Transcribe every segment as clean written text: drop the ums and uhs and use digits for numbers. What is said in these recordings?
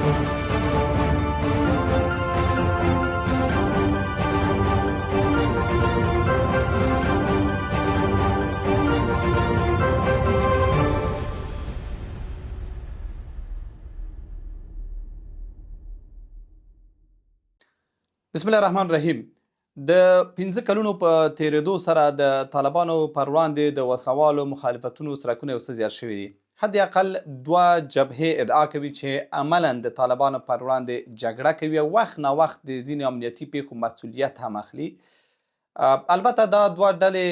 بسم الله الرحمن الرحیم. د 15 کلونو په تیریدو سره د طالبانو پر وړاندې د وسلوالو مخالفتونو څرکونه یو څه زیات شوي دي. حد اقل دوه جبهې ادعا کوي چې عملاً د طالبانو پر وړاندې جګړه کوي او وخت نا وخت د ځینو امنیتي پیښو مسؤلیت هم اخلي. البته دا دوه ډلې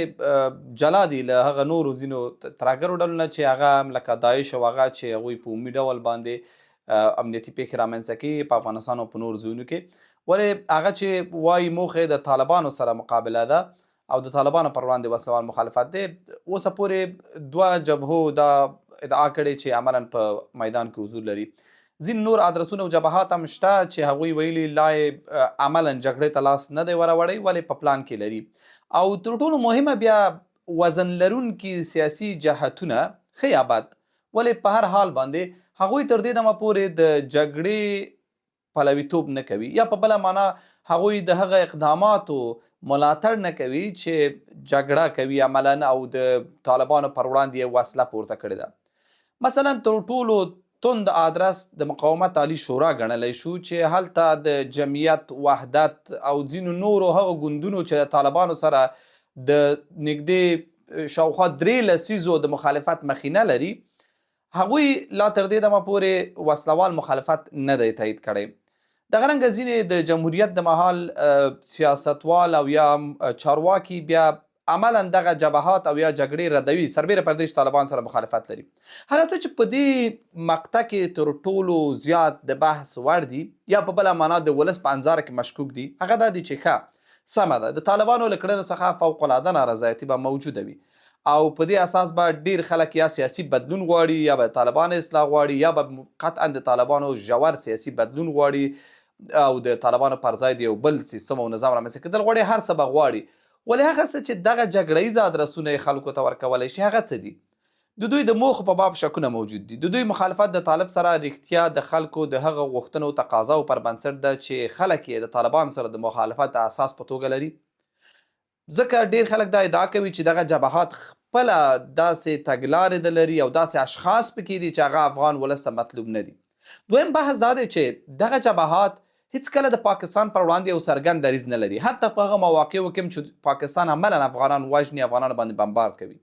جلا دي له هغه نورو ځینو ترهګرو ډلو نه چې هغه لکه داعش او هغه چې هغوی په عمومي ډول باندې امنیتي پیښې رامنځته کوي په افغانستان او په نورو ځایونو کې، ولې هغه چې وایي موخه د طالبانو سره مقابله ده او د طالبانو پر وړاندې وسلوال مخالفت دی، اوسه پورې دوه جبهو دا ادعا کړې چې عملاً په میدان کې حضور لري. ځینې نور ادرسونه او جبهات هم شته چې هغوی ویلي لا یې عملاً جګړې ته لاس نه دی وروړی، ولې په پلان کې لري. او تر ټولو مهمه بیا وزن لرونکي سیاسي جهتونه ښه یا بد، ولې په هر حال باندې هغوی تر دې دمه پورې د جګړې پلویتوب نه کوي، یا په بله معنا هغوی د هغه اقداماتو ملاتړ نه کوي چې جګړه کوي عملاً او د طالبانو پر وړاندې یې وسله پورته کړې ده. مثلا تر ټولو تند آدرس د مقاومت عالي شورا ګڼلی شو چې هلته د جمعیت، وحدت او ځینو نورو هغو ګوندونو چې د طالبانو سره د نږدې شاوخوا 3 لسیزو د مخالفت مخینه لري، هغوی لا تر دې دمه پورې وسلوال مخالفت نه دی تایید کړی. دغه رنګه ځینې د جمهوریت د مهال سیاستوال او یا چارواکي بیا عملاً دغه جبهات او یا جګړې ردوي، سربېره پر دې چې طالبان سره مخالفت لري. هغه څه چې په دې مقطع کې تر ټولو زیات د بحث وړ دي یا په بله معنا د ولس په انظار کې مشکوک دي، هغه دا دي چې ښه سمه ده، د طالبانو له کړنو څخه فوق العاده نارضایتي به موجوده وي او په دې اساس به ډیر خلک یا سیاسي بدلون غواړي، یا به طالبان اصلاح غواړي، یا به قطعاً د طالبانو ژور سیاسي بدلون غواړي او د طالبانو پر ځای د یو بل سیستم او نظام رامنځته کېدل غواړي، هر څه به غواړي. ولې هغه څه چې دغه جګړه ییز ادرسونه یې خلکو ته ورکولی شي هغه څه دي؟ د دوی د موخو په باب شکونه موجود دي. د دوی مخالفت د طالب سره رښتیا د خلکو د هغه غوښتنو تقاضاو پر بنسټ ده چې خلک یې د طالبانو سره د مخالفت د اساس په توګه لري. ځکه ډیر خلک دا ادعا کوي چې دغه جبهات خپله داسې تګلارې نه لري او داسې اشخاص پکې دي چې هغه افغان ولس ته مطلوب نه دي. دویم بحث دا دی چې دغه جبهات هیڅکله د پاکستان پر وړاندې یو څرګند دریځ نه لري، حتی په هغه مواقعو کې هم چې پاکستان عملاً افغانان وژني، افغانانو باندې بمبارد کوي.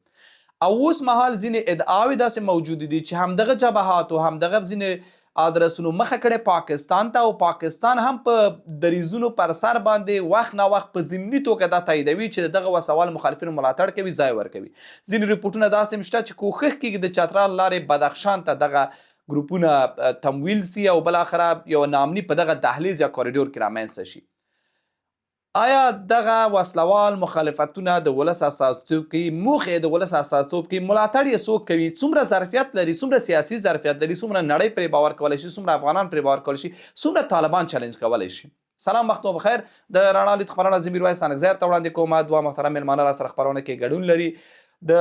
او اوس مهال ځینې ادعاوې داسې موجودې دي چې همدغه جبهاتو همدغه ځینې آدرسونو مخه کړې پاکستان ته، او پاکستان هم په دریځونو پر سر باندې وخت نا وخت په ضمني توګه دا تاییدوي چې د دغه وسلهوالو مخالفینو ملاتړ کوي، ځای ورکوي. ځینې رپورټونه داسې هم شته چې کوښښ کېږي د چترال لارې بدخشان ته دغه ګروپونه تمویل سي او بالاخره یو ناامني په دغه دهلیز یا کوریډور کې رامنځته شي. آیا دغه وسلوال مخالفتونه د ولس استازیتوب کوي؟ موخې د ولس استازیتوب کوي؟ ملاتړ یې څوک کوي؟ څومره ظرفیت لري؟ څومره سیاسي ظرفیت لري؟ څومره نړۍ پرې باور کولی شي؟ څومره افغانان پرې باور کولی شي؟ څومره طالبان چلنج کولی شي؟ سلام، وخت مو بخیر. د رڼا لید خپرونه زه میرویس ستانکزی درته وړاندې کوم. دوه محترم مېلمانه را سره خپرونه کې ګډون لري. د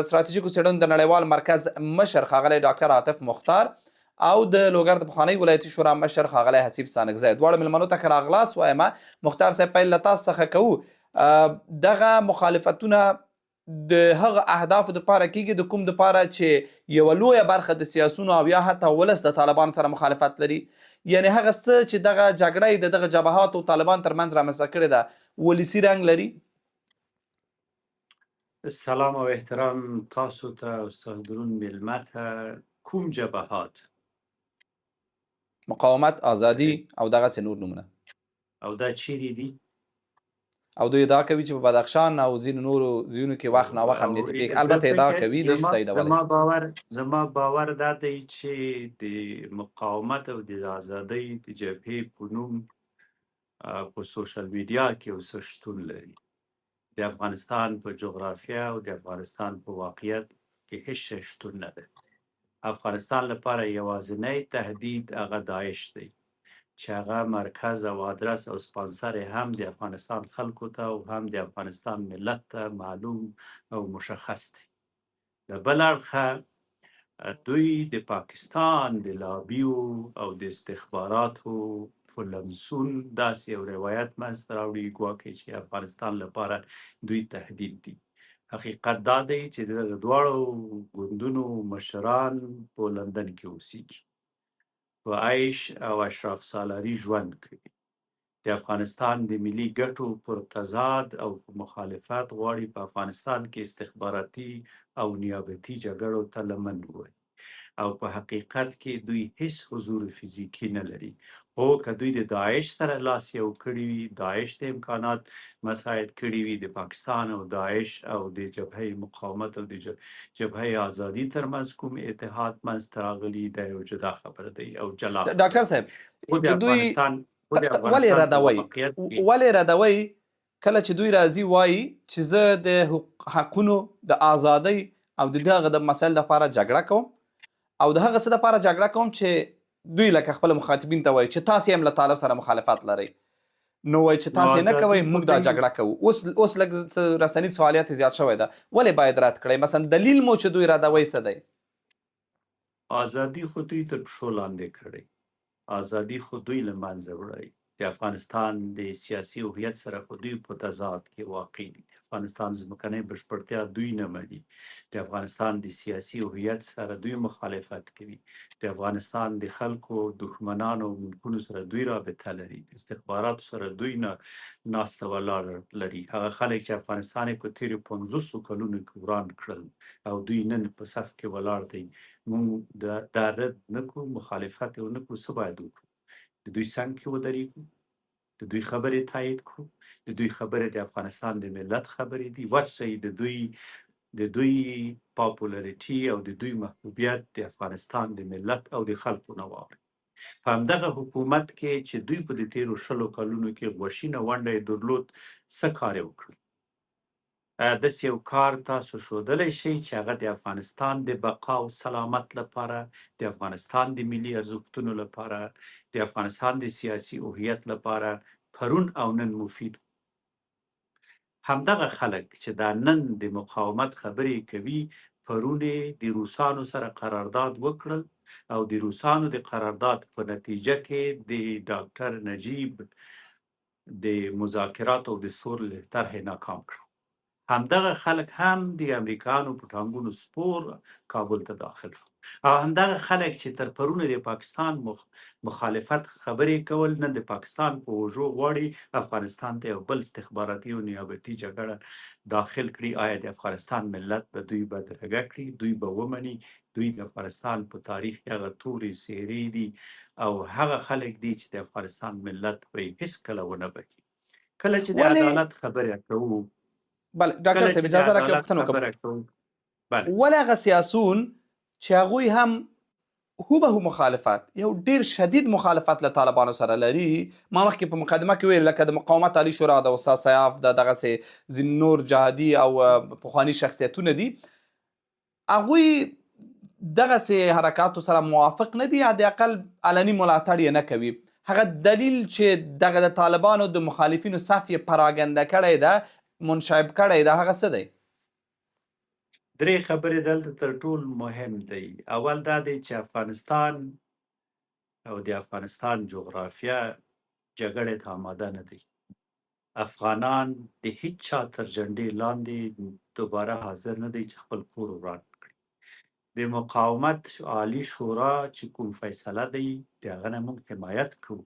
ستراتیژیکو څېړنو د نړیوال مرکز مشر ښاغلی ډاکټر عاطف مختار او د لوګر د پخوانۍ ولایتي شورا مشر ښاغلی حسیب ستانکزی. دواړو مېلمنو ته ښه راغلاست وایم. مختار صاحب، پیل له تاسو څخه کوو. دغه مخالفتونه د هغه اهدافو دپاره کېږي د کوم دپاره چې یوه لویه برخه د سیاسونو او یا حتی ولس د طالبانو سره مخالفت لري، یعنی هغه څه چې دغه جګړه یې د دغه جبهاتو او طالبان ترمنځ رامنځته کړې ده ولسي رنګ لري؟ سلام او احترام تاسو ته استاد درون میلمه ته. کوم جبهات؟ مقاومت، ازادي او دغسې نور نومونه. او دا چیرې دي؟ او دوی ادعا کوي چې په بدخشان او ځینو نورو ځایونو کې وخت ناوخت امنیتي پېښې، البته ادعا کوي، نشي تاییدولی. زما باور دا دی چې د مقاومت او د ازادۍ د جبهې په نوم په سوشل میډیا کې اوس شتون لري. د افغانستان په جغرافیا او د افغانستان په واقعیت کې هیڅ شی شتون نه لري. افغانستان لپاره یوازینی تهدید هغه داعش دی چې هغه مرکز او آدرس او سپانسر هم د افغانستان خلکو ته او هم د افغانستان ملت ته معلوم او مشخص دی. له بل اړخه دوی د پاکستان د لابیو او د استخباراتو په لمسون داسې یو روایت منځته راوړي، ګواکې چې افغانستان لپاره دوی تهدید دي. حقیقت دا دی چې د دغه دواړو ګوندونو مشران په لندن کې اوسیږي، په عیش او اشراف سالاري ژوند کوي، د افغانستان د ملي ګټو پر تضاد او په مخالفت غواړي په افغانستان کې استخباراتي او نیابتي جګړو ته لمن ووهي، او په حقیقت کې دوی هیڅ حضور فزیکي نه لري. هو، که دوی د داعش سره لاس یو کړي وي، داعش ته امکانات مساعد کړي وي، د پاکستان او داعش او د جبهه مقاومت او د جبهه ازادي ترمنځ کوم اتحاد منځته راغلي، دا یو جدا خبره دی او جلا خبره. ډاکټر صاحب، خو د د دوی افغانستان خو د ولې افغانستان په ردوي؟ واقعیت کې ولې ردوي کله چې دوی راځي وایي چې زه د حقونو، د ازادۍ او د دغه د مسایل لپاره جګړه کوم، او د هغه څه لپاره جګړه کوم چې دوی لکه خپل مخاطبین ته وایي چې تاسې هم له طالب سره مخالفت لرئ، نو وایي چې نو تاسې نه کوئ، ازادي خو موږ دا دوی جګړه کوو. اوس لږ څه رسنیز فعالیت یې زیات شوی ده، ولې باید رد کړئ؟ مثلا دلیل مو چې دوی ردوي څه دی؟ ازادي خو دوی تر پښو لاندې کړی، ازادي خو دوی له منځه وړی، د افغانستان د سیاسي هویت سره خو دوی په تضاد کې واقع دي، د افغانستان ځمکنۍ بشپړتیا دوی نه مني، د افغانستان د سیاسي هویت سره دوی مخالفت کوي، د افغانستان د خلکو دښمنانو او ملکونو سره دوی رابطه لري، د استخباراتو سره دوی نه ناسته ولاړه لري. هغه خلک چې افغانستان یې په تېرو 50 کلونو کې وران کړل او دوی نن په صف کې ولاړ دی، موږ دا رد نه کړو، مخالفت یې ونه کړو، څه باید وکړو؟ د دوی څنګ کې ودرېږو، د دوی خبرې تایید کړو، د دوی خبرې د افغانستان د ملت خبرې دي. ورشئ د دوی پاپولریټي او د دوی محبوبیت د افغانستان د ملت او د خلکو نه واورئ. په همدغه حکومت کې چې دوی په دې تېرو 20 کلونو کې غوښینه ونډه یې درلود، څه کار یې وکړل؟ داسې یو کار تاسو ښودلی شئ چې هغه د افغانستان د بقا او سلامت لپاره، د افغانستان د ملي ارزښتونو لپاره، د افغانستان د سیاسي هویت لپاره پرون او نن مفید و؟ همدغه خلک چې دا نن د مقاومت خبرې کوي، پرون یې د روسانو سره قرارداد وکړل او د روسانو د قرارداد په نتیجه کې د ډاکټر نجیب د مذاکراتو او د سولې طرحې ناکام کړل. همدغه خلک هم د امریکانو په ټانګونو سپور کابل ته داخل شو، او همدغه خلک چې تر پرونه د پاکستان مخالفت خبرې کول، نن د پاکستان په اوږو غواړي افغانستان ته یو بل استخباراتي او نیابتي جګړه داخل کړي. آیا د افغانستان ملت به دوی بدرګه کړي؟ دوی به ومني؟ دوی د افغانستان په تاریخ کې هغه تورې څېرې دي او هغه خلک دي چې د افغانستان ملت به یې هیڅکله ونه بخښي. کله چې د ولې عدالت خبره کوو، بله ډاکټر کله صاحب چې د اجازه راکړئ عدالت پوښتنه وکړم. خبره کوو، بله. ولې هغه سیاسون چې هغوی هم هوبهو مخالفت، یو ډیر شدید مخالفت له طالبانو سره لري، ما مخکې په مقدمه کې ویل لکه د مقاومت عالي شورا د استاد سیاف د دغسې ځینې نور جهادي او پخواني شخصیتونه دي، هغوی دغسې حرکاتو سره موافق نه دي، حد اقل علني ملاتړ یې نه کوي. هغه دلیل چې دغه د طالبانو د مخالفینو صف یې پراګنده کړی ده، منشعب کړی ده، هغه څه دی؟ درې خبرې دلته تر ټول مهم دی. اول دا دی چې افغانستان او د افغانستان جغرافیه جګړې ته آماده نه دی. افغانان د هیڅ چا تر جنډې لاندې دوباره حاضر نه دی چې خپل کور وران کړي. د مقاومت عالی شورا چې کوم فیصله دی، د هغه نه موږ حمایت کوو.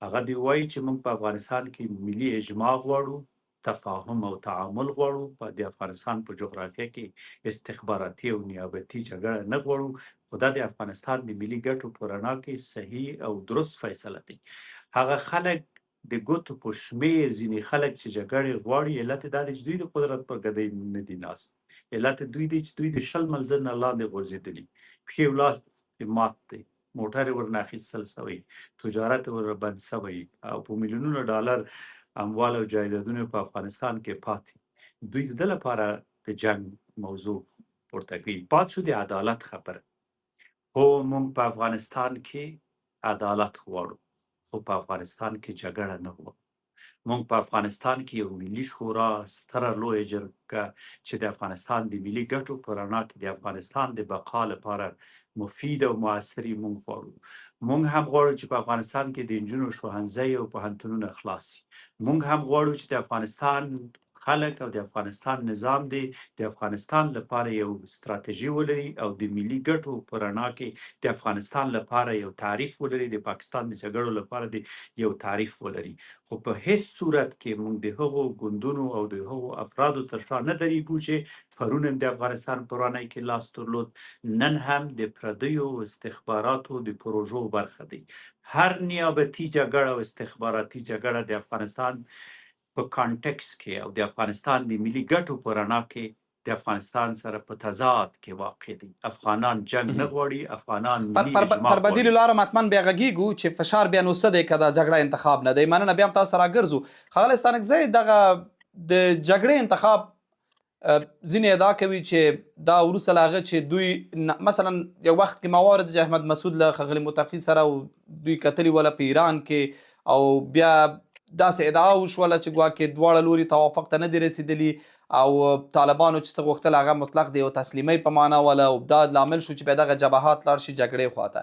هغه دی وایي چې موږ په افغانستان کې ملي اجماع غواړو، تفاهم او تعامل غواړو، په د افغانستان په جغرافیه کې استخباراتي او نیابتي جګړه نه غواړو، خو دا د افغانستان د ملي ګټو په رڼا کې صحیح او درست فیصله دی. هغه خلک د ګوتو په شمیر ځینې خلک چې جګړې غواړي، علت یې دا دی چې دوی د قدرت پر ګدۍ نه دي ناست. علت دوی دی چې دوی د 20 منزل نه لاندې غورځېدلي، پښې او لاس یې مات دی، موټر یې ورنه اخیستل شوی، تجارت یې ورنه بند شوی او په میلیونونو ډالر اموال او جایدادونه په افغانستان کې پاتې. دوی د ده لپاره د جنګ موضوع پورته کوي. پات شو د عدالت خبره. هو، موږ په افغانستان کې عدالت غواړو، خو په افغانستان کې جګړه نه غواړو. موږ په افغانستان کې یو ملي شورا، ستره لویه جرګه چې د افغانستان د ملي ګټو په رڼا کې د افغانستان د بقا لپاره مفید او موثري موږ غواړو. موږ هم غواړو چې په افغانستان کې د نجونو ښوونځي او پوهنتونونه خلاص شي. موږ هم غواړو چې د افغانستان خلک او د افغانستان نظام دې د افغانستان لپاره یو ستراتیژي ولري او د ملي ګټو په رڼا کې د افغانستان لپاره یو تعریف ولري، د پاکستان د جګړو لپاره دې یو تعریف ولري. خو په هیڅ صورت کې موږ د هغو ګوندونو او د هغو افرادو تر شا نه درېږو چې پرون هم د افغانستان په ورانۍ کې لاس درلود، نن هم د پردیو استخباراتو د پروژو برخه دی. هر نیابتي جګړه او استخباراتي جګړه د افغانستان په context کې او د افغانستان د ملي ګټو په رڼا کې د افغانستان سره په تضاد کې واقع دي. افغانان جنگ نه غواړي، افغانان ملي اجماع پر بدیلو غواړي. لارو حتما بیا غږیږو چې فشار بیا نو څه دی که دا جګړه انتخاب نه دی. مننه، بیا هم تاسو سره راګرځو. ښاغلی ستانکزی، دغه د جګړې انتخاب ځینې ادعا کوي چې دا وروسته له هغه چې دوی مثلا یو وخت کې ما واورېده چې احمد مسعود له ښاغلي متقي سره او دوی کتلي وله په ایران کې، او بیا داسې ادعا وشوله چې ګواکې دواړه لوري توافق ته نه دي رسېدلي او طالبانو چې څه غوښتل هغه مطلق د یو تسلیمۍ په معنا وله، او دا لامل شو چې بیا دغه جبهات لاړ شي جګړې خواته.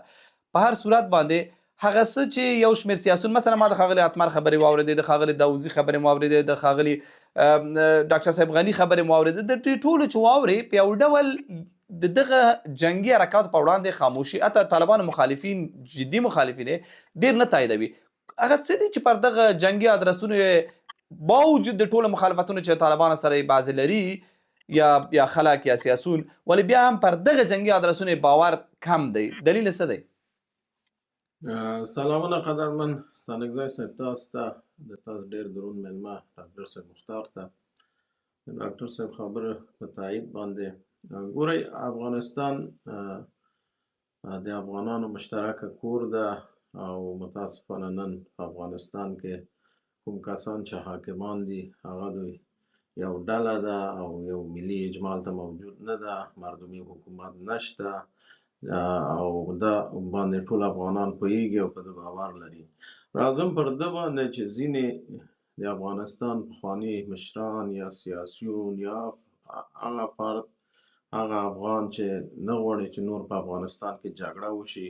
په هر صورت باندې هغه څه چې یو شمېر سیاسیون، مثلا ما د ښاغلي اتمر خبرې واورېدې، د ښاغلي داوودزي خبرې مو واورېدې، د ښاغلي ډاکټر صاحب غني خبرې مو واورېدې، د دې ټولو چې واورې په یو ډول د دغه جنګي حرکاتو په وړاندې خاموشي، حتی طالبانو مخالفین، جدي مخالفین یې ډېر نه تاییدوي. هغه څه دي چې پر دغه جنګي ادرسونو یې باوجود د ټولو مخالفتونو چې طالبانو سره یې بعضې لري یا خلک یا سیاسون، ولې بیا هم پر دغه جنګي ادرسونو یې باور کم دی، دلیل یې څه دی؟ سلامونه قدرمن ستانکزی صاحب، تاسو ته، د تاسو ډېر درون مېلمه ډاکټر صاحب مختار ته، د ډاکټر صاحب خبره په تایید باندې. ګورئ، افغانستان د افغانانو مشترکه کور ده او متاسفانه نن په افغانستان کې کوم کسان چې حاکمان دي هغه دوی یو ډله ده او یو ملي اجمال ته موجود نه ده، مردمي حکومت نشته او دا باندې ټول افغانان پوهیږي او په ده باور لري. راځم پر ده باندې چې ځینې د افغانستان پخواني مشران یا سیاسیون یا هغه فرد، هغه افغان چې نه غواړي چې نور په افغانستان کې جګړه وشي.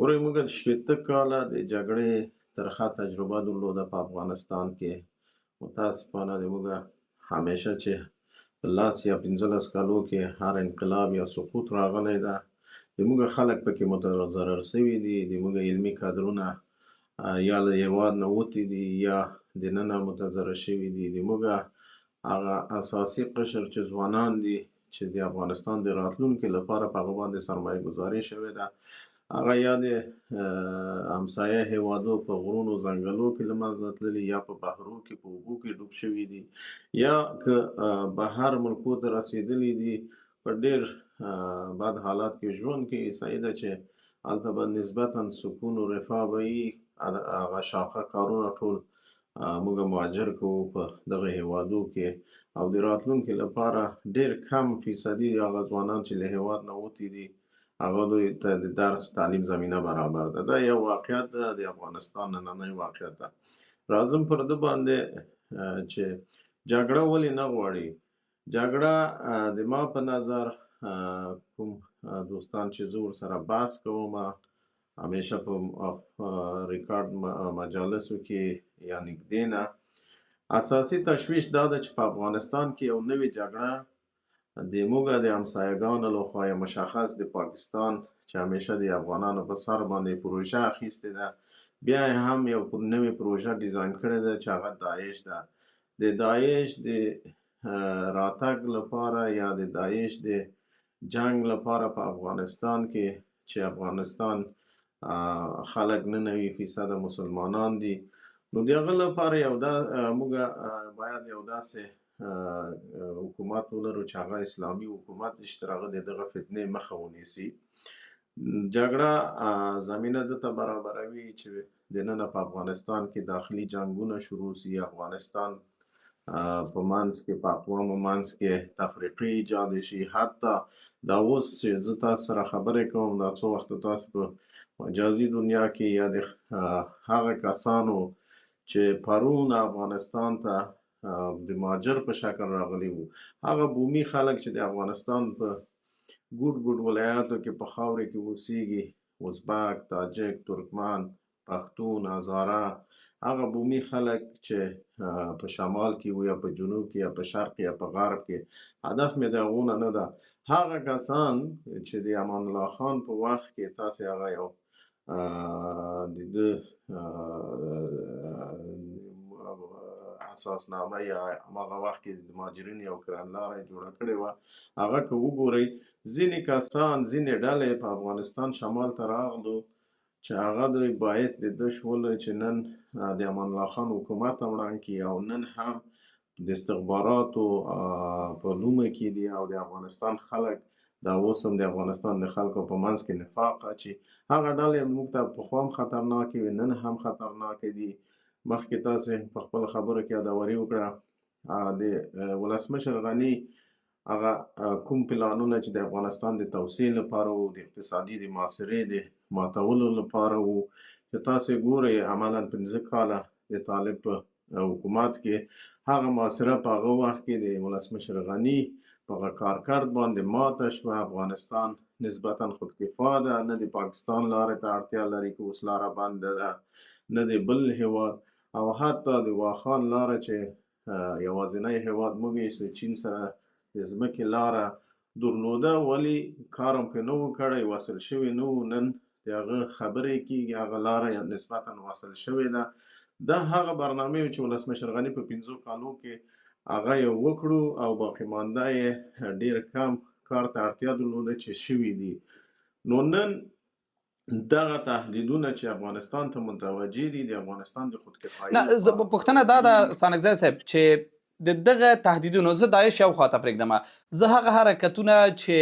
ګورئ، موږ 60 کاله د جګړې ترخه تجربه درلوده په افغانستان کې. متاسفانه د موږ همیشه چې په 10 یا 15 کالو کې هر انقلاب یا سقوط راغلی ده، د موږ خلک پکې متضرر سوي دي، د موږ علمي کادرونه یا له هېواد نه وتي دي یا دننه متضرر شوي دي. د موږ هغه اساسي قشر چې ځوانان دي چې د افغانستان د راتلونکي لپاره په هغه باندې سرمایه ګذاري شوې ده، هغه یا د همسایه هېوادو په غرونو ځنګلو کې له منځه تللي، یا په بحرو کې په اوبو کې ډوب شوي دي، یا که بهر ملکو ته رسېدلي دي په ډېر بد حالت کې ژوند کوي. صحیح ده چې هلته به نسبتاً سکون و رفاه به وي، هغه شاقه کارونه ټول موږ مهاجر کوو په دغه هېوادو کې، او د راتلونکي لپاره ډېر کم فیصدي هغه ځوانان چې له هېواد نه وتي دي هغه دوی ته د درس تعلیم زمینه برابر ده. دا یو واقعیت ده، د افغانستان نننی واقعیت ده. راځم پر ده باندې چې جګړه ولې نه غواړي. جګړه د ما په نظر کوم دوستان چې زه ورسره بحث کوم همیشه په ریکارډ مجالسو کې یا نږدې نه، اساسي تشویش دا ده چې په افغانستان کې یو نوې جګړه د موږ د همسایهګانو لخوا یا مشخص د پاکستان چې همیشه د افغانانو په سر باندې پروژه اخیستې ده، بیا یې هم یو نوې پروژه ډیزاین کړې ده چې هغه داعش ده. د داعش د راتګ لپاره یا د داعش د جنگ لپاره په افغانستان کې چې افغانستان خلک 99% مسلمانان دي، نو د هغه لپاره یو دا موږ باید یو داسې حکومت ولرو چې هغه اسلامي حکومت شي، تر هغه د دغه فتنې مخه ونیسي. جګړه زمینه ده ته برابروي چې دننه په افغانستان کې داخلي جنګونه شروع سي، افغانستان په منځ کې په اقوامو منځ کې تفریقې ایجاد شي. حتی دا اوس چې زه تاسو سره خبرې کوم، دا څو وخته تاسو په مجازي دنیا کې یا د هغه کسانو چې پرون افغانستان ته د مهاجر په شکل راغلي وو، هغه بومي خلک چې د افغانستان په ګوټ ګوټ ولایاتو کې په خاورې کې اوسیږي، ازبک، تاجک، ترکمن، پښتون، هزاره، هغه بومي خلک چې په شمال کې وو یا په جنوب کې یا په شرق یا په غرب کې، هدف مې د هغو نه نه ده. هغه کسان چې د امان الله خان په وخت کې تاسې هغه یو د ده اساسنامه یا هماغه وخت کې د مهاجرینو یو کړنلاره یې جوړه کړې وه، هغه که وګورئ ځینې کسان، ځینې ډلې په افغانستان شمال ته راغلو چې هغه د باعث د ده شول چې نن د امان الله خان حکومت هم ړنګ کړي او نن هم د استخباراتو په لومه کې دي او د افغانستان خلک دا اوس هم د افغانستان د خلکو په منځ کې نفاق اچي. هغه ډلې موږ ته پخوا هم خطرناکې وې، نن هم خطرناکې دي. مخکې تاسې په خپل خبرو کې یادوري وکړه، د ولسمشر غني هغه کوم پلانونه چې د افغانستان د توسعې لپاره وو، د اقتصادي د محاصرې د ماتولو لپاره وو، چې تاسې ګورئ عملا 5 کاله د طالب په حکومت کې هغه محاصره په هغه وخت کې د ولسمشر غني په هغه کارکرد باندې ماته شوه. افغانستان نسبتا خودکفا ده، نه د پاکستان لارې ته اړتیا لري که اوس لاره بنده ده، نه د بل هیواد، او حتی د واخان لاره چې یوازینی هیواد موږ یې چې چین سره د ځمکې لاره درلوده، ولی کار هم پرې نه و کړی، وصل شوی نه و. نن د هغه خبرې کېږي، هغه لاره نسبتا وصل شوې ده. دا هغه برنامې چې ولسمشر غني په 5 کالو کې هغه یې وکړو او باقي مانده یې ډېر کم کار ته اړتیا درلوده چې شوي دي. نو نن دغه تهدیدونه چې افغانستان ته متوجه دي، د افغانستان د خودکفایي نه، پوښتنه دا ده ستانکزی صاحب چې د دغه تهدیدونو، زه داعش یو خواته پرېږدم، زه هغه حرکتونه چې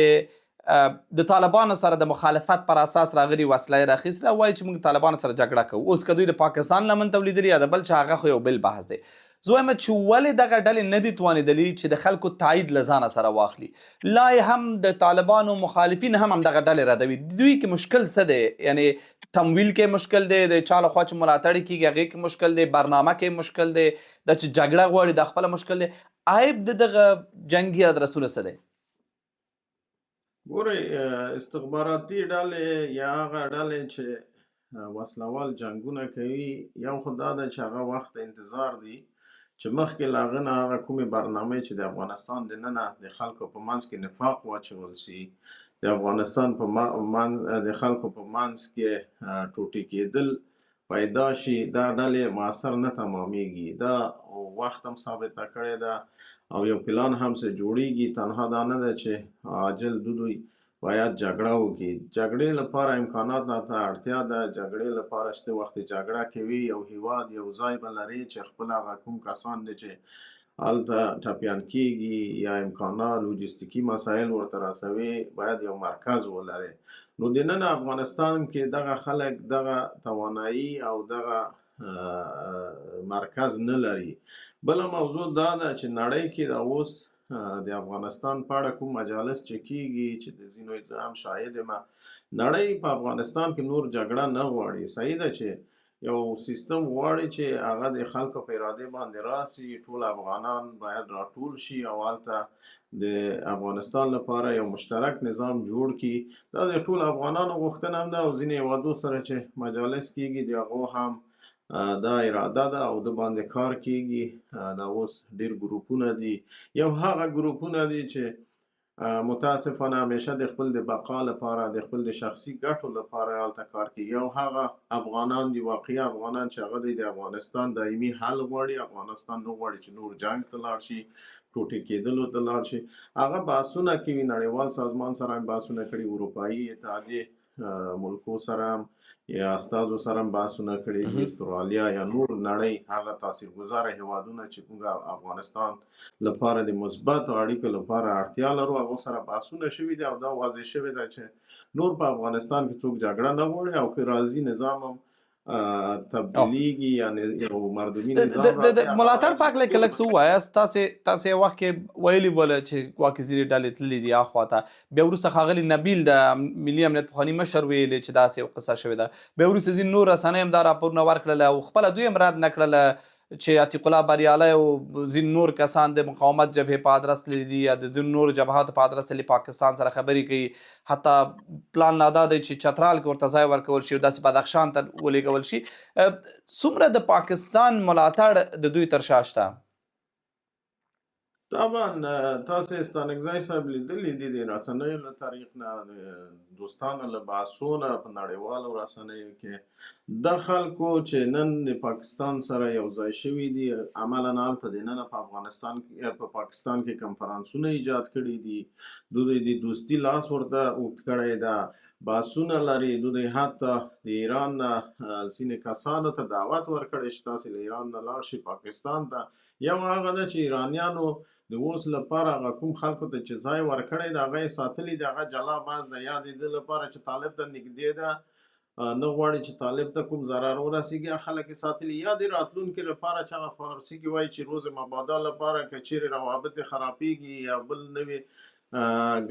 د طالبانو سره د مخالفت پر اساس راغلي، وسله یې راخیستله، وایي چې موږ طالبانو سره جګړه کوو. اوس که دوی د پاکستان لمن ته ولیدلي یا د بل چا، هغه خو یو بل بحث دی. زه وایم چې ولې دغه ډلې نه دي توانېدلي چې د خلکو تایید له ځانه سره واخلي؟ لا یې هم د طالبانو مخالفین هم همدغه ډلې ردوي. دوی کې مشکل څه دی؟ یعنی تمویل کې مشکل دی، د چا لخوا چې ملاتړ کېږي هغې کې مشکل دی، برنامه کې مشکل دی، دا چې جګړه غواړي دا خپله مشکل دی. عیب د دغه جنګي ادرسونو څه دی؟ ګورئ، استخباراتي ډلې یا هغه ډلې چې وسلوال جنګونه کوي، یو خو دا ده چې هغه وخت انتظار دي چې مخکې له هغه نه هغه کومې برنامې چې د افغانستان د ننه د خلکو په منځ کې نفاق واچول شي، د افغانستان په منځ د خلکو په منځ کې ټوټې کېدل پیدا شي، دا ډلې موثر نه تمامېږي. دا وخت هم ثابته کړې ده او یو پلان هم څه جوړیږي. تنها دا نه ده چې عاجل دوی باید جګړه وکړي. جګړې لپاره امکانات ته اړتیا ده، جګړې لپاره چې وخت جګړه کوي یو هیواد یو ځای به لري چې خپل هغه کوم کسان دي چې هلته ټپیان کیږي یا امکانات لوجستیکي مسایل ورته رسوي، باید یو مرکز ولري. نو د نن افغانستان کې دغه خلک دغه توانایی او دغه مرکز نه لري. بله موضوع دا ده چې نړۍ کې دا اوس د افغانستان په اړه کوم مجالس چې کیږي، چې د ځینو یې زه هم شاهد یم، نړۍ په افغانستان کې نور جګړه نه غواړي. صحیح ده چې یو سیستم غواړي چې هغه د خلکو په ارادې باندې راسي، ټول افغانان باید راټول شي او هلته د افغانستان لپاره یو مشترک نظام جوړ کړي. دا د ټول افغانانو غوښتنه هم ده او ځینې هېوادو سره چې مجالس کیږي د هغو هم دا اراده ده او د باندې کار کیږي. دا اوس ډیر ګروپونه دي، یو هغه ګروپونه دي چې متاسفانه همیشه د خپل د بقا لپاره، د خپل د شخصي ګټو لپاره هلته کار کوي. یو هغه افغانان دي، واقعي افغانان چې هغه د افغانستان دایمي حل غواړي، افغانستان نه غواړي چې نور جنګ ته لاړ شي، ټوټې کېدلو ته لاړ شي. هغه بحثونه کوي، نړیوال سازمان سره هم بحثونه کړي، اروپایي اتحادیې ملکو سره هم یا استازو سره هم بحثونه کړي، استرالیا یا نور نړۍ هغه تاثیرګذاره هیوادونه چې موږ افغانستان لپاره د مثبتو اړیکو لپاره اړتیا لرو، هغو سره بحثونه شوي دي. او دا واضح شوې ده چې نور په افغانستان کې څوک جګړه نه غواړي او که راځي نظام هم تبدیلیږي، یعنی یو مردمي نظام د ملاتړ په هکله که لږ څه ووایاست. تاسې یو وخت کې ویلي ول چې ګواکې ځینې ډلې تللې دي اخوا ته، بیا وروسته ښاغلي نبیل د ملي امنیت پخواني مشر ویلي چې داسې یو قصه شوې ده، بیا وروسته ځینې نور رسنۍ هم دا راپورونه ورکړل او خپله دوی هم رد نه کړله چې عتیق الله بریالی او ځینې نور کسان د مقاومت جبهې په ادرس تللي دي یا د ځینو نورو جبهاتو په ادرس تللي، پاکستان سره خبرې کوي، حتی پلان لا دا دی چې چترال کې ورته ځای ورکول شي او داسې بدخشان ته ولېږول شي. څومره د پاکستان ملاتړ د دوی تر شا شته؟ طبعا تاسو ستانکزی صاحب لیدلي دي د رسنیو له طریق نه، د دوستانو له بحثو نه په نړیوالو رسنیو کې د خلکو چې نن د پاکستان سره یو ځای شوي دي، عملاً هلته دننه په افغانستان کې، په پاکستان کې کنفرانسونه ایجاد کړي دي، دوی د دوستي لاس ورته اوږد کړی ده، بحثونه لري، دوی حتی د ایران نه ځینې کسانو ته دعوت ورکړی چې تاسې له ایران نه لاړ شئ پاکستان ته. یو هغه ده چې ایرانیانو د اوس لپاره هغه کوم خلکو ته چې ځای ورکړی ده هغه یې ساتلی دی، هغه جلا بحث ده. یا د دې لپاره چې طالب ته نږدې ده، نه غواړي چې طالب ته کوم ضرر ورسېږي، هغه خلک یې ساتلي. یا د راتلونکي لپاره چې هغه فارسي کې وایي چې روز مبادا لپاره که چیرې روابط یې خرابېږي یا بل نوې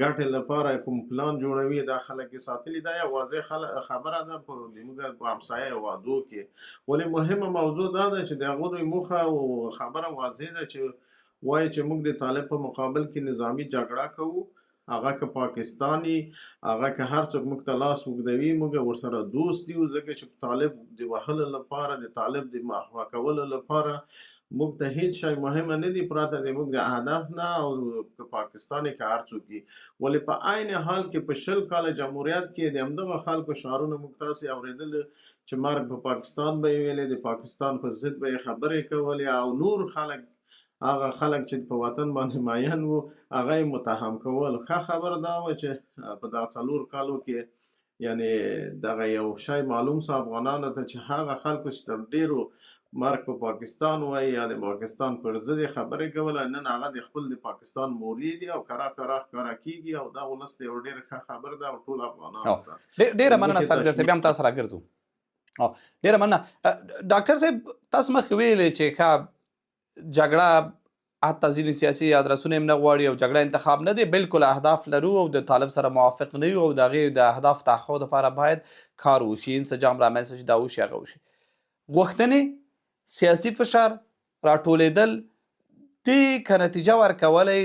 ګټې لپاره کوم پلان جوړوي، دا خلک یې ساتلي. دا یو واضح خبره ده په زموږ په همسایه هېوادو کې. ولې مهمه موضوع دا ده چې د هغو دوی موخه او خبره واضح ده چې وایي چې موږ د طالب په مقابل کې نظامي جګړه کوو، هغه که پاکستاني، هغه که هر څوک موږ ته لاس اوږدوي، موږ ورسره دوست یو، ځکه چې طالب د وهلو لپاره، د طالب د محوه کولو لپاره موږ ته هیڅ شی مهمه نه دی پرته د موږ د هدف نه، او که پاکستاني که هر څوک دي. ولې په عین حال کې په 20 کاله جمهوریت کې د همدغه خلکو شعارونه موږ تاسې اورېدل چې مرګ په پاکستان به یې ویلې، د پاکستان په ضد به یې خبرې کولې، او نور خلک هغه خلک چې په وطن باندې مین وو هغه یې متهم کول. ښه خبره دا وه چې په دغه 4 کالو کې یعنی دغه یو شی معلوم سو افغانانو ته چې هغه خلکو چې تر ډېرو مرګ په پاکستان وایي یا د پاکستان پر ضد یې خبرې کوله، نن هغه د خپل د پاکستان مورې دي او کرا کرا ښکاره کېږي. او دا ولس ته یو ډېره ښه خبره ده او ټول افغانانو ته. ډېره مننه سر صاحب، بیا هم تاسو راګرځو. ډېره مننه ډاکټر صاحب. تاسو مخکې ویلې چې ښه جګړه حتی ځینې سیاسي ادرسونه هم نه غواړي او جګړه انتخاب نه دی، بالکل اهداف لرو او د طالب سره موافق نه یو او د هغې د اهداف تحقق لپاره باید کار وشي، انسجام رامنځته شي، دا وشي هغه وشي. غوښتنې، سیاسي فشار راټولېدل دې که نتیجه ورکولی،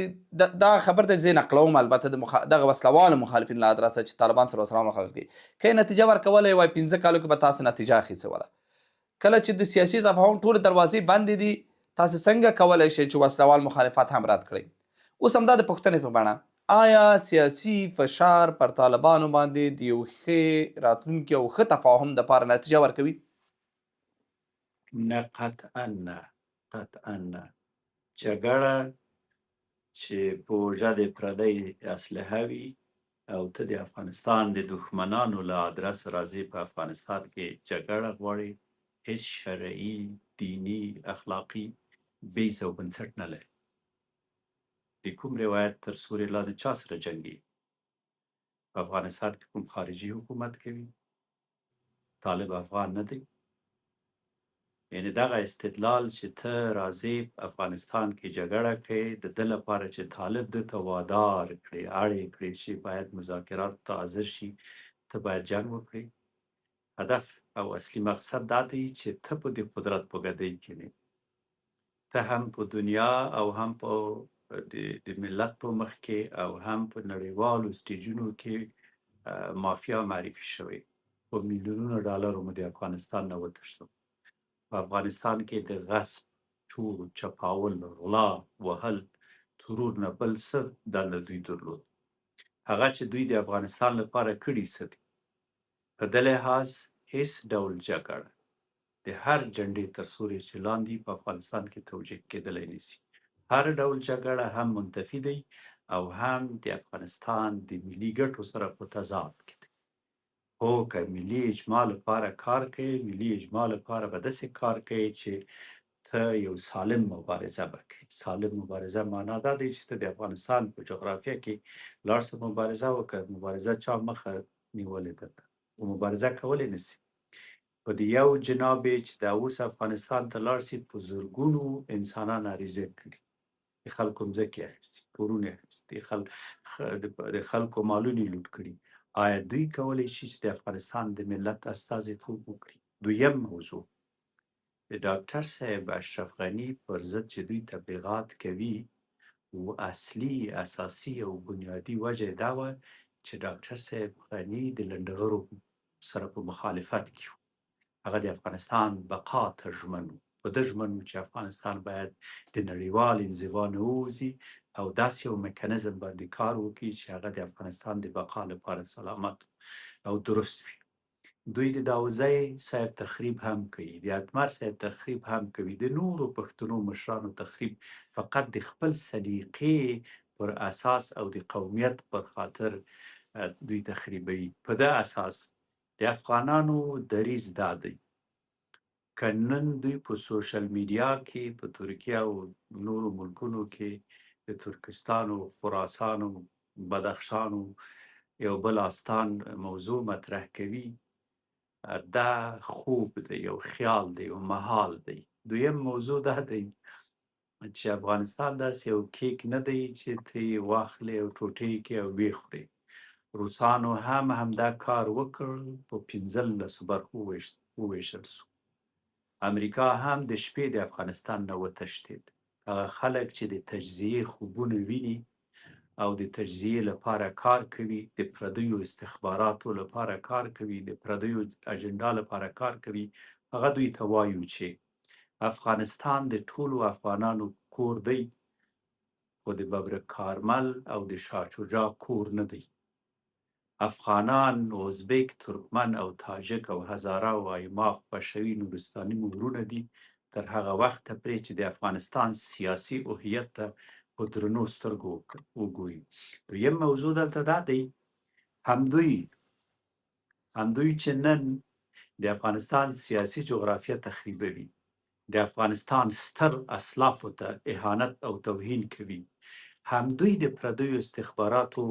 دا خبر ته زه نقلوم البته د دغه وسلهوالو مخالفین له ادرسه چې طالبان سره وسلهوال مخالف دي، که یې نتیجه ورکولی وای 5 کالو کې به تاسو نتیجه اخیستې وله. کله چې د سیاسي تفاهم ټولې دروازې بندې دي، تاسو څنګه کولی شئ چې وسلهوال مخالفت هم رد کړئ؟ اوس همدا د پوښتنې په بڼه، آیا سیاسي فشار پر طالبانو باندې د یو ښې راتلونکي او ښه تفاهم دپاره نتیجه ورکوي؟ نه، قطعا نه، قطعا نه. جګړه چې په اوږه د پردۍ اسلحه وي او ته د افغانستان د دښمنانو له ادرس راځې، په افغانستان کې جګړه غواړي، هیڅ شرعي، دیني، اخلاقي بیس او بنسټ نه لري. د کوم روایت تر سورې لاندې چا سره جنګي؟ په افغانستان کې کوم خارجي حکومت کوي؟ طالب افغان نه دی. یعنی دغه استدلال چې ته راځې افغانستان کې جګړه کوې د ده لپاره چې طالب ده ته وادار کړي، اړ یې کړي چې باید مذاکراتو ته حاضر شي، ته باید جنګ وکړې. هدف او اصلي مقصد دا دی چې ته په دې قدرت په ګدۍ کې نه، ته هم په دنیا او هم په د ملت په مخ کې او هم په نړیوالو سټیجونو کې مافیا معرفي شوې. په میلیونونو ډالرو مو د افغانستان نه وتښتو. په افغانستان کې د غصب، چور، چپاول، غلا، وهل، ترور نه بل څه دنده دوی درلود. هغه چې دوی د افغانستان لپاره کړي څه دي. په دې لحاظ هیڅ ډول جګړه د هر جنډې تر سوري چې لاندې په افغانستان کې توجیه کېدلی نه شي. هر ډول جګړه هم منتفي دی او هم د افغانستان د ملي ګټو سره په تضاد کې دی. هو که ملي اجماع لپاره کار کوي، ملي اجماع لپاره به داسې کار کوي چې ته یو سالم مبارزه به کوې. سالم مبارزه معنا دا دی چې ته د افغانستان په جغرافیه کې لاړ شه مبارزه وکړه. مبارزه چا مخه نیولې ده، مبارزه کولی نه شي. په دې یو جناب چې دا اوس افغانستان ته لاړ شي، په زرګونو انسانان عریضه کړي، د خلکو مځکې اخیستي، کورونه اخیستي، د خلکو مالونه لوټ کړي. آیا دوی کولی شي چې د افغانستان د ملت استازیتوب وکړي؟ دویم موضوع، د ډاکټر صاحب اشرف غني پر ضد چې دوی تبلیغات کوي، و اصلي، اساسي او بنیادي وجه دا وه چې ډاکټر صاحب غني د لنډغرو سره په مخالفت کې و. هغه د افغانستان بقا ته ژمن و، په ده ژمن و چې افغانستان باید د نړیوال انزوا نه ووځي او داسې یو میکانیزم باندې کار وکړي چې هغه د افغانستان د بقا لپاره سلامت او درست وي. دوی د داوزی صاحب تخریب هم کوي، د اتمر صاحب تخریب هم کوي، د نورو پښتنو مشرانو تخریب فقط د خپل سلیقې پر اساس او د قومیت پر خاطر دوی تخریبوي. په ده اساس د افغانانو دریځ دا دی، که نن دوی په سوشل میډیا کې په ترکیه او نورو ملکونو کې د ترکستان او خراسان او بدخشان او یو بل آستان موضوع مطرح کوي، دا خوب دی، یو خیال دی، یو محال دی. دویم موضوع دا دی چې افغانستان داسې یو کیک نه دی چې ته یې واخلې او ټوټې کې او ویې خورې. روسانو هم همدا کار وکړ، په 15 برخو وویشل سو. امریکا هم د شپې د افغانستان نه وتښتېد. هغه خلک چې د تجزیې خوبونه ویني او د تجزیې لپاره کار کوي، د پردیو استخباراتو لپاره کار کوي، د پردیو اجنډا لپاره کار کوي، هغه دوی ته وایو چې افغانستان د ټولو افغانانو کور دی، خو د ببرک کارمل او د شاه شجاع کور نه دی. افغانان، ازبک، ترکمن او تاجک او هزاره او ایماق، پشوي، نورستاني مو ورونه دي، تر هغه وخته پرې چې د افغانستان سیاسي هویت ته په درنو سترګو وګوري. دویم موضوع دلته دا دی، همدوی چې نن د افغانستان سیاسي جغرافیه تخریبوي، د افغانستان ستر اسلافو ته اهانت او توهین کوي، همدوی د پردیو استخباراتو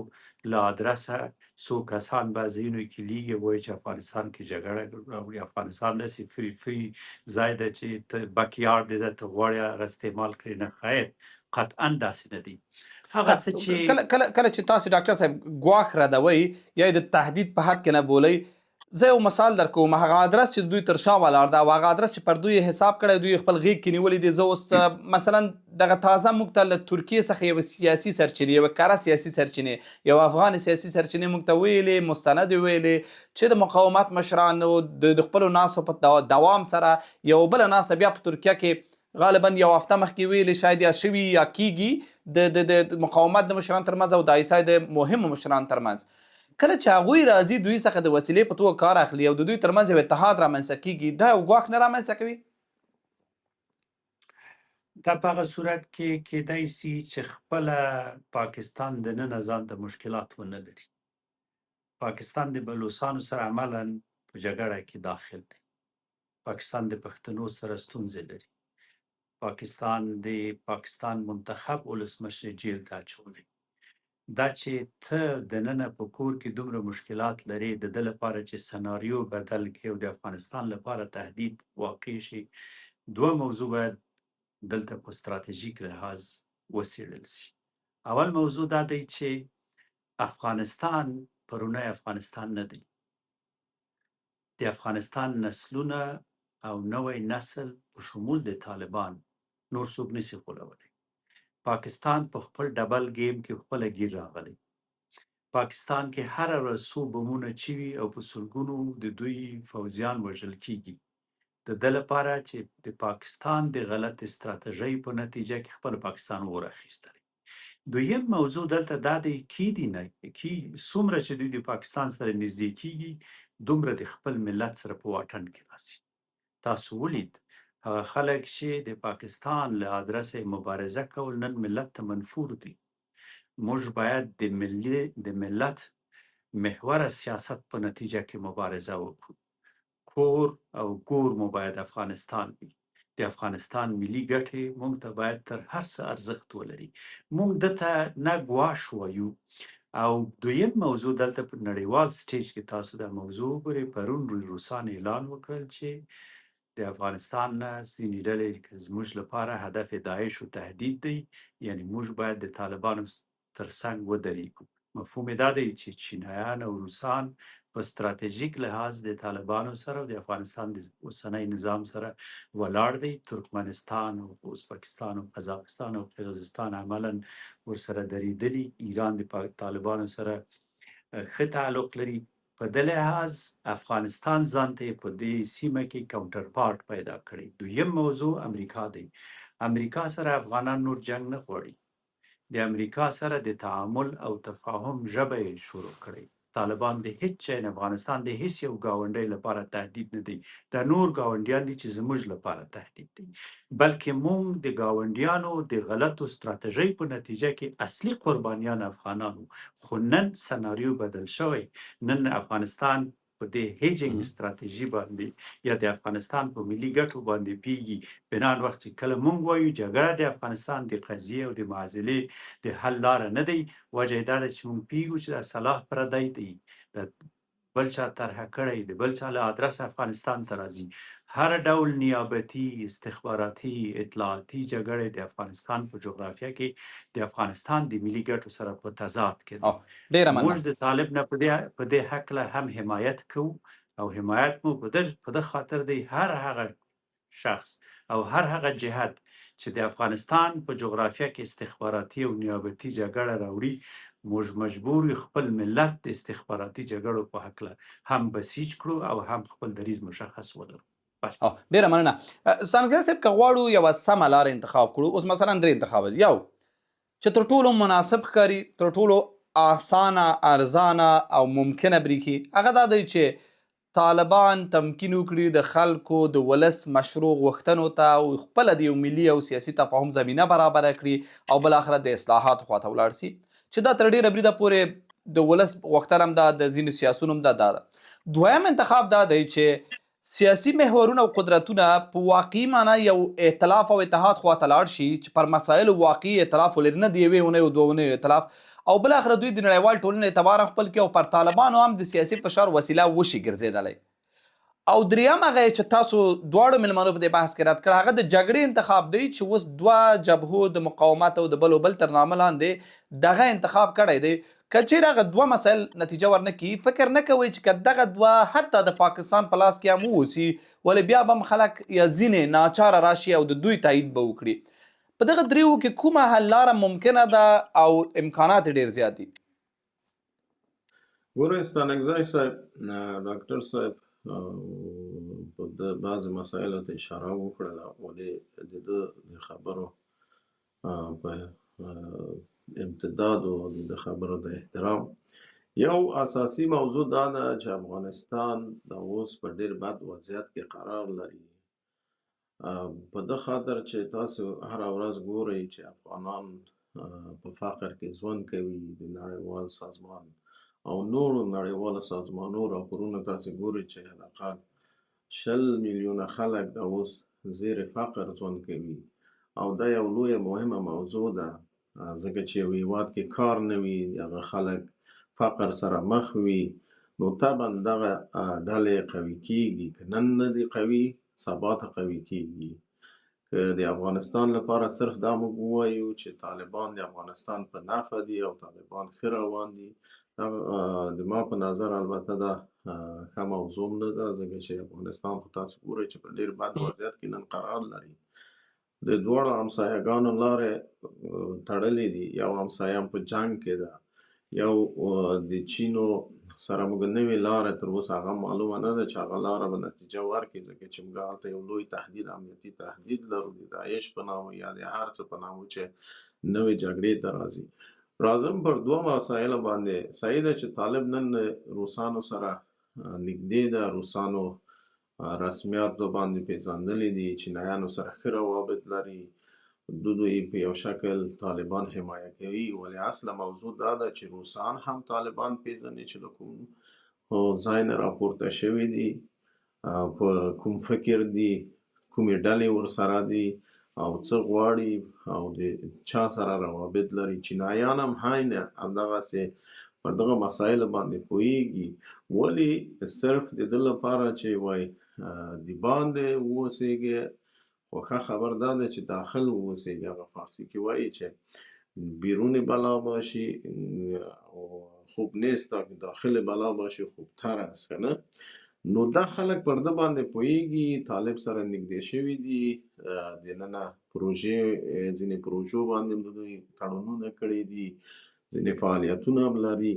له ادرسه څو کسان به ځایونو کې لیږي، وایي چې افغانستان کې جګړه راوړي، افغانستان داسې فري ځای دی چې ته بکیارډ دی، ته غواړې هغه استعمال کړې. نه خیر، قطعا داسې نه دی. هغه څه چې کله کله کله چې تاسو ډاکټر صاحب ګواښ ردوئ یا د تهدید په حد کې نه بولئ، زه یو مثال در کوم. هغه ادرس چې دوی تر شا ولاړ ده او هغه ادرس چې پر دوی حساب کړی، دوی خپل غېږ کې نیولي دي. زه اوس مثلا دغه تازه موږ ته له ترکیې څخه یوه سیاسي سرچینې، یوه کره سیاسي سرچینې، یو افغان سیاسي سرچینې موږ ته ویلي، مستند ویلي چې د مقاومت مشرانو د خپلو ناستو په دوام سره یو بله ناسته بیا په ترکیه کې غالبا یو هفته مخکې ویلي، شاید یا شوي یا کیږي، د مقاومت د مشران ترمنځ او د آیسای د مهمو مشران ترمنځ. کله چې هغوی راځي دوی څخه د وسیلې په توګه کار اخلي او د دوی ترمنځ یو اتحاد رامنځته کیږي، دا یو ګواښ نه رامنځته کوي؟ دا په هغه صورت کې کېدای سي چې خپله پاکستان دننه ځان ته مشکلات ونه لري. پاکستان د بلوڅانو سره عملاً په جګړه کې داخل دی، پاکستان د پښتنو سره ستونزې لري، پاکستان د پاکستان منتخب ولسمشر جیل ته اچولی. دا چې ته دننه په کور کې دومره مشکلات لرې، د ده لپاره چې سناریو بدل کړي او د افغانستان لپاره تهدید واقع شي، دوه موضوع باید دلته په ستراتیژیک لحاظ وڅېړل شي. اول موضوع دا دی چې افغانستان پرونی افغانستان نه دی. د افغانستان نسلونه او نوی نسل په شمول د طالبان نور څوک نشي غولولی. پاکستان په خپل ډبل ګیم کې خپله ګیر راغلی. پاکستان کې هره ورځ څو بمونه چوي او په سلګونو د دوی فوځیان وژل کیږي. د ده لپاره چې د پاکستان د غلط استراتژۍ په نتیجه کې خپل پاکستان اور اخیستلی. دویم موضوع دلته دا دی، کیدی نه کی څومره چې دوی د پاکستان سره نږدې کیږي، دومره د خپل ملت سره په واټن کې راسي. تاسو ولید هغه خلک چې د پاکستان له ادرسه مبارزه کول نن ملت ته منفور دي. موږ باید د ملت محور سیاست په نتیجه کې مبارزه وکړو. کور او ګور مو باید افغانستان وي. د افغانستان ملي ګټې موږ ته باید تر هر څه ارزښت ولري. موږ ده ته نه ګواښ وایو او دویم موضوع دلته په نړیوال سټیج کې تاسو دا موضوع وګورئ، پرون روسان اعلان وکړل چې د افغانستان نه ځینې ډلې زموږ لپاره هدف داعش او تهدید دی، یعنی موږ باید د طالبانو ترڅنګ ودرېږو. مفهوم یې دا دی چې چینایان او روسان په ستراتیژیک لحاظ د طالبانو سره او د افغانستان د اوسنی نظام سره ولاړ دی. ترکمنستان او ازبکستان او قزاقستان او قرغیزستان عملاً ورسره درېدلي، ایران د طالبانو سره ښه تعلق لري. په دې لحاظ افغانستان ځان ته په دې سیمه کې کاونټر پارټ پیدا کړی. دویم موضوع امریکا دی. امریکا سره افغانان نور جنگ نه غواړي، د امریکا سره د تعامل او تفاهم ژبه یې شروع کړې. طالبان د هیڅ چا، افغانستان د هیڅ یو ګاونډي لپاره تهدید نه دی، دا نور ګاونډیان دي چې زموږ لپاره تهدید دي، بلکې موږ د ګاونډیانو د غلطو ستراتیژۍ په نتیجه کې اصلي قربانیان افغانان وو. خو نن سناریو بدل شوی، نن افغانستان په دې هیجینګ ستراتیژي باندې یا د افغانستان په ملي ګټو باندې پیږي. بنان وخت چې کله مونږ وایو جګړه د افغانستان د قضیې او د معضلې د حل لاره نه دی، وجه یې دا ده چې مونږ پیږو چې دا صلاح پردی دی، د بل چا طرحه کړی، د بل چا له ادرس افغانستان ته راځي. هر ډول نیابتي، استخباراتي، اطلاعاتي جګړې د افغانستان په جغرافیه کې د افغانستان د ملي ګټو سره په تضاد کې دی. ډیره مننه. موږ د طالب نه په دې هکله هم حمایت کوو، او حمایت مو په دې خاطر دی هر هغه شخص او هر هغه جهت چې د افغانستان په جغرافیه کې استخباراتي او نیابتي جګړه راوړي، موږ مجبور یو خپل ملت د استخباراتي جګړو په هکله هم بسیج کړو او هم خپل دریځ مشخص ولرو. ډیره مننه. ستانکزی صاحب، که غواړو یوه سمه لار انتخاب کړو، اوس مثلا درې انتخاب دي. یو چې تر ټولو مناسب ښکاري، تر ټولو اسانه، ارزانه او ممکنه بریښي، هغه دا دی چې طالبان تمکین وکړي د خلکو د ولس مشروع غوښتنو ته او خپله د یو ملي او سیاسي تفاهم زمینه برابره کړي او بالاخره د اصلاحاتو خواته ولاړ سي، چې دا تر ډېره بریده پورې د ولس غوښتنه هم ده، د ځینو سیاسیونو هم ده، دا ده. دویم انتخاب دا دی چې سیاسي محورونه او قدرتونه په واقعي معنا یو ائتلاف او اتحاد خواته لاړ شي چې پر مسایلو واقعي ائتلاف ولري، نه د یوې اونۍ او دوه اونیو ائتلاف، او بالاخره دوی د نړیوال ټولنې اعتبار هم خپل کړي او پر طالبانو هم د سیاسي فشار وسیله وشي ګرځېدلی. او دریم هغه چې تاسو دواړو مېلمنو په دې بحث کې رد کړ، هغه د جګړې انتخاب دی چې اوس دوه جبهو د مقاومت او د بل او بل تر نامه لاندې دغه انتخاب کړی دی. که چیرې هغه دوه مسایل نتیجه ورنه کړي، فکر نه کوئ چې که دغه دوه حتی د پاکستان په لاس کې هم ووسي، ولې بیا به هم خلک یا ځینې ناچاره راشي او د دوی تایید به وکړي. په دغه دریو کې کومه حل لاره ممکنه ده او امکانات یې ډېر زیات دي؟ ګورئ ستانکزی صاحب، ډاکټر صاحب په بعضې مسایلو ته اشاره وکړله، ولې د ده د خبرو په امتداد او د خبرو د احترام یو اساسي موضوع دا ده چې افغانستان د اوس په ډېر بد وضعیت کې قرار لري. په ده خاطر چې تاسو هره ورځ ګورئ چې افغانان په فقر کې ژوند کوي، د نړیوال سازمان او نورو نړیوالو سازمانو راپورونه تاسو ګورئ چې حداقل 20 میلیونه خلک د اوس زیر فقر ژوند کوي، او دا یو لویه مهمه موضوع ده، ځکه چې یو هیواد کې کار نه وي، هغه خلک فقر سره مخ وي، نو طبعا دغه ډلې قوي کیږي، که نن نه دي قوي سبا ته قوي کیږي. که د افغانستان لپاره صرف دا موږ ووایو چې طالبان د افغانستان په نفع دي او طالبان ښه روان دي، دا د ما په نظر البته دا ښه موضوع نه ده، ځکه چې افغانستان خو تاسو ګورئ چې په ډېر بد وضعیت کې نن قرار لري. د دواړو همسایهګانو لارې تړلې دي، یو همسایه هم په جنګ کې ده، یو د چینو سره موږ نوې لاره تر اوسه هغه معلومه نه ده چې هغه لاره به نتیجه ورکړي، ځکه چې موږ هلته یو لوی تهدید، امنیتي تهدید لرو د داعش په نامه یا د هر څه په نامه چې نوې جګړې ته راځي. راځم پر دوه مسایلو باندې. صحیح ده چې طالب نن روسانو سره نږدې ده، روسانو رسمیات باندې پیژندلي دي، چینایانو سره ښه روابط لري، دوی په یو شکل طالبان حمایه کوي، ولې اصله موضوع دا ده چې روسان هم طالبان پیژني چې له کوم ځای نه راپورته شوي دي، په کوم فکر دي، کومې ډلې ورسره دي او څه غواړي او د چا سره روابط لري. چینایان هم همدغسې پر دغه مسایلو باندې پوهیږي، ولې صرف د ده لپاره چې وایي د باندې واوسېږي، خو ښه خبر دا ده چې داخل واوسېږي. هغه فارسي کې وایي چې بیرون بلا باشی خوب نیست تا که داخل بلا باشی خوبتر است که نه. نو دا خلک پر ده باندې پوهیږي، طالب سره نږدې شوي دي، دننه پروژې ځینې پروژو باندې هم د دوی تړونونه کړي دي، ځینې فعالیتونه هم لري،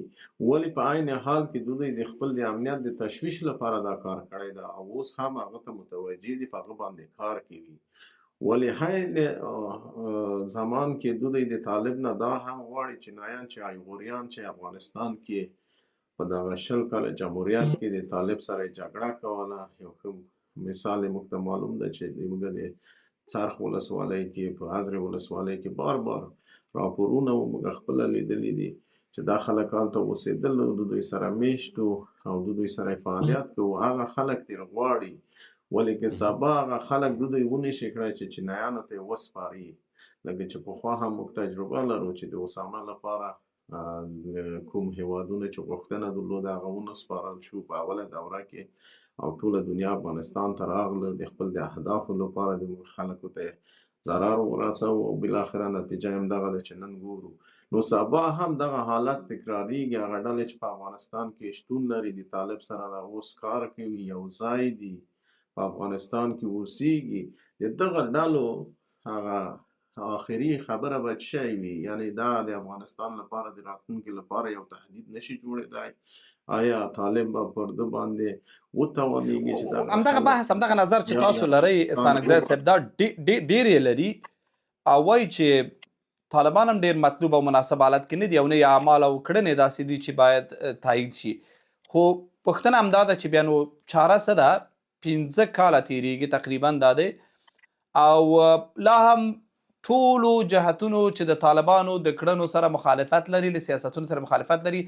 ولې په عین حال کې دوی د خپل د امنیت د تشویش لپاره دا کار کړی ده او اوس هم هغه ته متوجه دي، په هغه باندې کار کوي. ولې عین زمان کې دوی د طالب نه دا هم غواړي چې نایان چې ایغوریان چې افغانستان کې په دغه 20 کاله جمهوریت کې د طالب سره جګړه کوله، یو ښه مثال یې موږ ته معلوم ده چې موږ د څرخ ولسوالۍ کې په ازرې ولسوالۍ کې بار بار راپورونه و موږ خپله لیدلي دي چې دا خلک هلته اوسېدل او د دوی سره میشت وو او د دوی سره فعالیت کوو، هغه خلک ترې غواړي. ولې که سبا هغه خلک د دوی ونه شي کړای چې چینایانو ته یې وسپاري، لکه چې پخوا هم موږ تجربه لرو چې د اسامه لپاره کوم هیوادونه چې غوښتنه درلوده هغه ونه سپارل شو په اوله دوره کې، او ټوله دنیا افغانستان ته راغله د خپل د اهدافو لپاره د موږ خلکو ته ضرر ورساوه او بالاخره نتیجه هم دغه ده چې نن ګورو. نو سبا هم دغه حالت تکراریږي. هغه ډلې چې په افغانستان کې شتون لري د طالب سره دا اوس کار کوي، یو ځای دي، په افغانستان کې اوسیږي، د دغه ډلو هغه آخري خبره به څه شی وي؟ یعنی دا د افغانستان لپاره د راتلونکي لپاره یو تهدید نشي جوړېدای. آیا طالب به پر ده باندې وتوانېږي چې دغه همدغه خلک بحث، همدغه نظر چې یا تاسو لرئ ستانکزی صاحب، دا ډېر یې لري او وایي چې طالبان هم ډېر مطلوب او مناسب حالت کې نه دي او نه یې اعمال او کړنې داسې دي چې باید تایید شي. خو پوښتنه همدا ده چې بیا نو چاره څه ده؟ 5 کاله تېرېږي تقریبا دا دی او لا هم ټولو جهتونو چې د طالبانو د کړنو سره مخالفت لري، له سیاستونو سره مخالفت لري،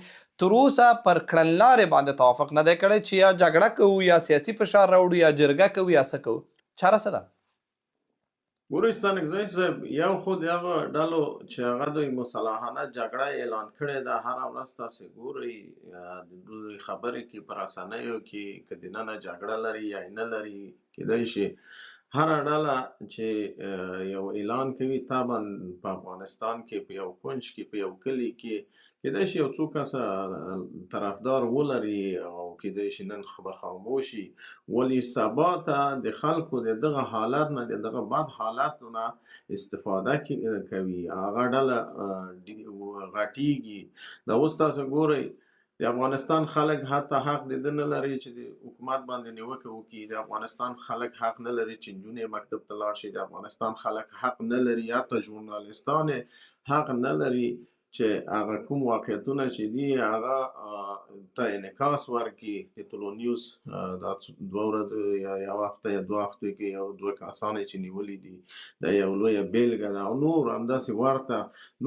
تر اوسه پر کړنلارې باندې توافق نه دی کړی چې یا جګړه کوو یا سیاسي فشار راوړو یا جرګه کوو یا څه کوو. چاره څه ده؟ ګورئ ستانکزی صاحب، یو خو د هغه ډلو چې هغه دوی مسلحانه جګړه اعلان کړې ده، هره ورځ تاسې ګورئ د دوی خبرې کې په رسنیو کې که دننه جګړه لري یا یې نه لري، کېدای شي هره ډله چې یو اعلان کوي طبعا په افغانستان کې په یو کنج کې په یو کلي کې کېدای شي یو څو کسه طرفدار ولري او کېدای شي نن به خاموشي، ولې سبا ته د خلکو د دغه حالت نه، د دغه بد حالت نه استفاده کوي، هغه ډله غټیږي. دا اوس تاسو ګورئ د افغانستان خلک حتی حق د ده نه لري چې د حکومت باندې نیوکه وکړي، د افغانستان خلک حق نه لري چې نجونې مکتب ته لاړ شي، د افغانستان خلک حق نه لري، حتی ژورنالیستان حق نه لري چې هغه کوم واقعیتونه چې دي هغه ته انعکاس ورکړي. د طلوع نیوز دا 2 ورځې یا یو هفته یا 2 هفتو کې یو 2 کسان یې چې نیولي دي، دا یو لویه بېلګه ده. او نور همداسې ورته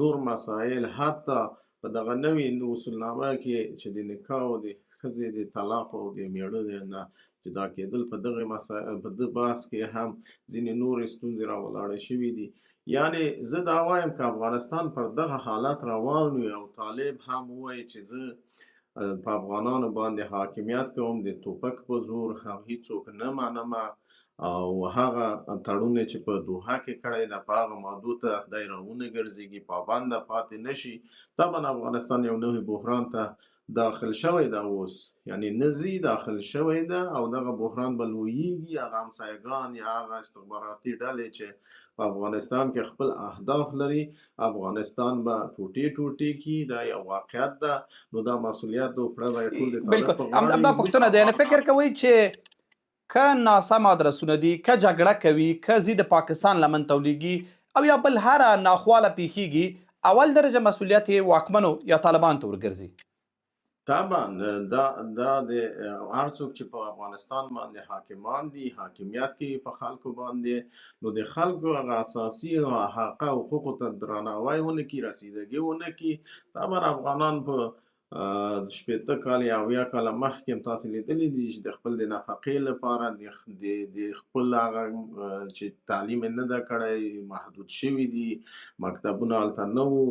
نور مسایل، حتی په دغه نوې اصولنامه کې چې د نکاح او د ښځې د طلاق او د مېړه د نه جدا کېدل په دغه مسایل په دغه بحث کې هم ځینې نورې ستونزې راولاړې شوې دي. یعنی زه دا وایم که افغانستان پر دغه حالت روان وي او طالب هم ووایي چې زه په افغانانو باندې حاکمیت کوم د توپک په زور او هیڅوک نه منم، او هغه تړون چې په دوحه کې کړی ده په هغه مادو ته دی راونه ګرځېږي، پابنده پاتې نه شي، طبعا افغانستان یو نوی بحران ته داخل شوی ده اوس، یعنی نه ځي داخل شوی ده او دغه بحران به لویږي. هغه همسایګان یا هغه استخباراتي ډلې چې په افغانستان کې خپل اهداف لري، افغانستان به ټوټې ټوټې کړي، دا یو واقعیت ده. نو دا مسؤلیت او پړه به یې ټول د طالب بالکل په غاړه همدا وي. پوښتنه ده، یعنی فکر کوئ چې که ناسم ادرسونه دي، که جګړه کوي، که ځي د پاکستان لمن ته ولېږي او یا بل هره ناخواله پیښیږي، اول درجه مسؤلیت یې واکمنو یا طالبان ته ورګرځي؟ طبعا دا د هر څوک چې په افغانستان باندې حاکمان دي، حاکمیت کوي په خلکو باندې، نو د خلکو هغه اساسي حق او حقوقو ته درناوی ونه کړي، رسیدګي ونه کړي. طبعا افغانان په 60 کاله یا 70 کاله مخکې هم تاسې لیدلي دي چې د خپل د نفقې لپاره د خپل هغه چې تعلیم یې نه ده کړی، محدود شوي دي، مکتبونه هلته نه وو،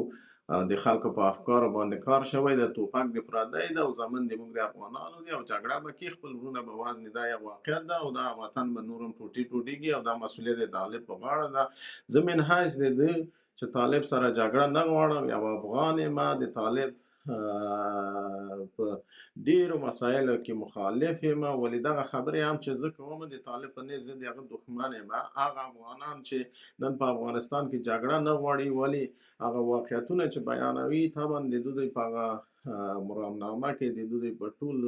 د خلکو په افکارو باندې کار شوی د توپک د پردی ده او زمن د موږ د افغانانو دی او جګړه به کې خپل ورونه به وزني، دا یو واقعیت ده او دا وطن به نورم ټوټې ټوټېږي او دا مسولیت د طالب په غاړه ده. زه من حیث د ده چې طالب سره جګړه نه غواړم، یو افغان یم، د طالب په ډیرو مسایلو کې مخالف یم، ولې دغه خبرې هم چې زه کوم د طالب په نزد زه د هغه دښمن یم. هغه افغانان چې نن په افغانستان کې جګړه نه غواړي، ولې هغه واقعیتونه چې بیانوي طبعا د دوی په هغه مرامنامه کې د دوی په ټول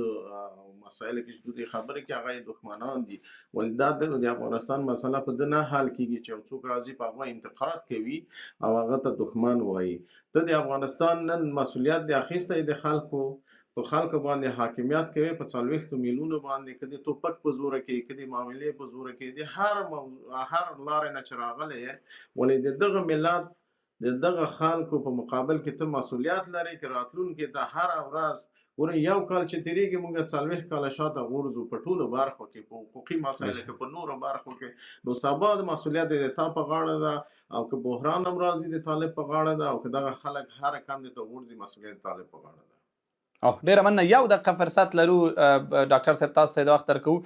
مسایلو کې چې دوی خبرې کوي هغه یې دښمنان دي، ولې دا د افغانستان مسله په ده نه حل کېږي چې یو څوک راځي په هغه انتقاد کوي او هغه ته دښمن وایي. ته د افغانستان نن مسولیت دی اخیستی د خلکو، په خلکو باندې حاکمیت کوي په 40 میلیونو باندې، که د توپک په زور کې، که د معاملې په زور کې، د هر لارې نه چې راغلی، ولې د دغه ملت د دغه خلکو په مقابل کې ته مسولیت لرې که راتلونکي ته هره ورځ ګوره یو کال چې تېرېږي موږ 40 کاله شاته غورځو په ټولو برخو کې، په حقوقي مسایلو کې، په نورو برخو کې، نو سبا د مسولیت د تا په غاړه ده او که بحران هم راځي د طالب په غاړه ده او که دغه خلک هر کندې ته غورځي مسولیت د طالب په غاړه ده. او ډیره مننه. یو دقیقه فرصت لرو ډاکټر صاحب، تاسو ته د وخت درکوو.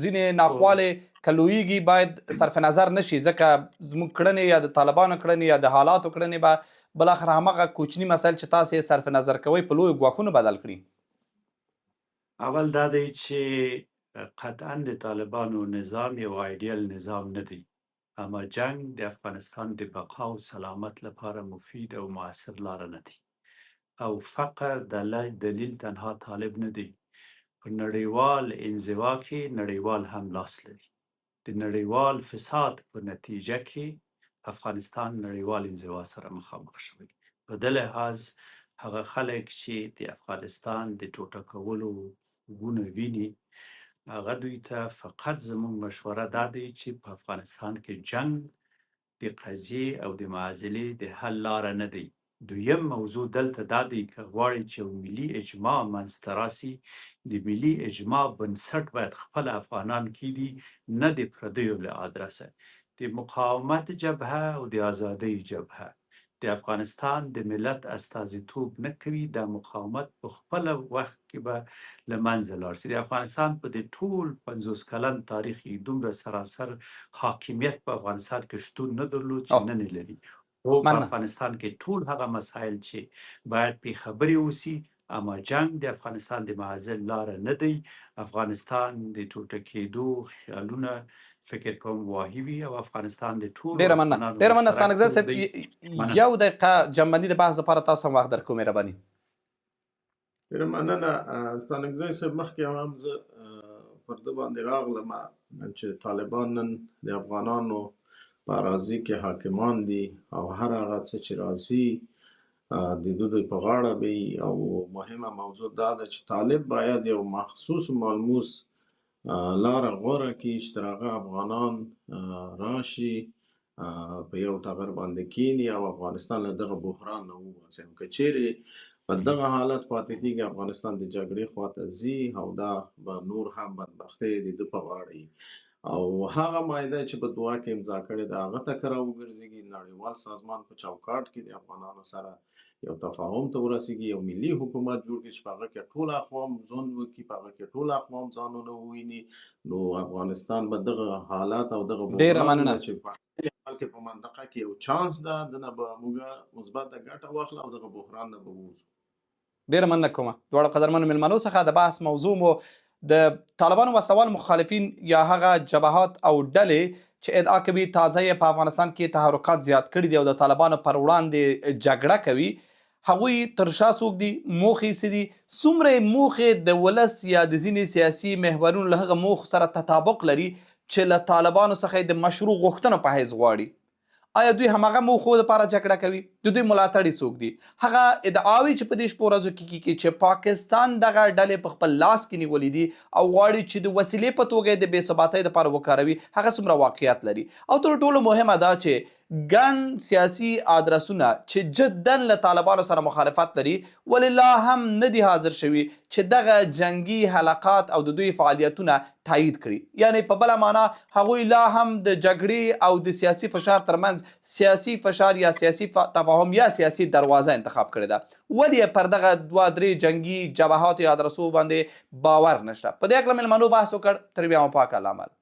ځینې ناخوالې که لویږي باید صرف نظر نشي، ځکه زموږ کړنې یا د طالبانو کړنې یا د حالاتو کړنې به بالاخره هماغه کوچني مسایل چې تاسو یې صرف نظر کوئ په لویو ګواښونو بدل کړي. اول دا دی چې قطعا د طالبانو نظام یو ایډیل نظام نه دی، اما جنگ د افغانستان د بقا او سلامت لپاره مفید او مؤثر لاره نه دی، او فقر دلیل تنها طالب نه دی، په نړیوال انزوا کې نړیوال هم لاس لري. د نړیوال فساد په نتیجه کې افغانستان نړیوال انزوا سره مخامخ شوی. په دې لحاظ هغه خلک چې د افغانستان د ټوټه کولو خوبونه ویني، هغه دوی ته فقط زموږ مشوره دا دی چې په افغانستان کې جنگ د قضیې او د معضلې د حل لاره نه دی. دویم موضوع دلته دا دی که غواړي چې یو ملي اجماع منځته راسي، د ملي اجماع بنسټ باید خپله افغانان کیدي، نه د پردیو له آدرسه. د مقاومت جبهه او د ازادۍ جبهه د افغانستان د ملت استازیتوب نه کوي، دا مقاومت په خپله وخت کې به له منځه لاړ شي. د افغانستان په دې ټول 50 کلن تاریخ کې دومره سراسر حاکمیت په افغانستان کې شتون نه درلود چې نن یې لري. خو په افغانستان کې ټول هغه مسایل چې باید پرې خبرې وسي، اما جنگ د افغانستان د معضل لاره نه دی. افغانستان د ټوټه کېدو خیالونه فکر کوم واهي وي او افغانستان د ټولو ډیره مننه، افغانانو ډیره مننه مشترک ستانکزی کور صاحب. دی. یو دقیقه جنبندي د بحث لپاره تاسو هم وخت درکوم، مهرباني. ډیره مننه ستانکزی صاحب. مخکې هم زه پر ده باندې راغلم چې طالبان نن د افغانانو په اراضي کې حاکمان دي او هر هغه څه چې راځي د دوی په غاړه به وي. او مهمه موضوع دا ده چې طالب باید یو مخصوص ملموس لاره غوره کړي چې تر هغه افغانان راشي په یو ټغر باندې کینی او افغانستان له دغه بحران نه وباسي. او که چیرې په دغه حالت پاتې کېږي افغانستان د جګړې خواته ځي او دا به نور هم بدبختۍ د ده په غاړه وي. او هغه معاهده چې په دوحه کې امضا کړې ده هغه ته که راوګرځېږي، نړیوال سازمان په چوکاټ کې د افغانانو سره یو تفاهم ته ورسېږي، یو ملي حکومت جوړ کړي چې په هغه کې ټول اقوام ژوند وکړي، په هغه کې ټول اقوام ځانونه وویني، نو افغانستان به دغه حالت او دغه ډیره بحران مننه چې په حال کې په منطقه کې یو چانس ده، دنه به موږ مثبته ګټه واخلو او دغه بحران نه به ووځو. ډیره مننه کوم دواړو قدرمنو میلمنو څخه. د بحث موضوع مو د طالبانو وسلوال مخالفین یا هغه جبهات او ډلې چې ادعا کوي تازه یې په افغانستان کې تحرکات زیات کړي دي او د طالبانو پر وړاندې جګړه کوي، هغوی تر شا څوک دي، موخې یې څه دي، څومره یې موخې د ولس یا د ځینې سیاسي محورونو له هغه موخو سره تطابق لري چې له طالبانو څخه یې د مشروع غوښتنو په حیث غواړي؟ آیا دوی هماغه موخو لپاره جګړه کوي؟ د دوی ملاتړي څوک دي؟ هغه ادعاوې چې په دې شپو ورځو کې کیږي چې پاکستان دغه ډلې په خپل لاس کې نیولې دي او غواړي چې د وسیلې په توګه یې د بې ثباتۍ لپاره وکاروي، هغه څومره واقعیت لري؟ او تر ټولو مهمه دا چې ګڼ سیاسي آدرسونه چې جدا له طالبانو سره مخالفت لري، ولې لا هم نه دي حاضر شوي چې دغه جنګي حلقات او د دوی فعالیتونه تایید کړي. یعنی په بله معنا هغوی لا هم د جګړې او د سیاسي فشار ترمنځ سیاسي فشار یا سیاسي تفاهم یا سیاسي دروازه انتخاب کړې ده. ولې یې پر دغه دوه درې جنګي جبهاتو یا ادرسو باندې باور نشته؟ په دې هکله مېلمنو بحث وکړ. تر بیا مو پاک الله مل.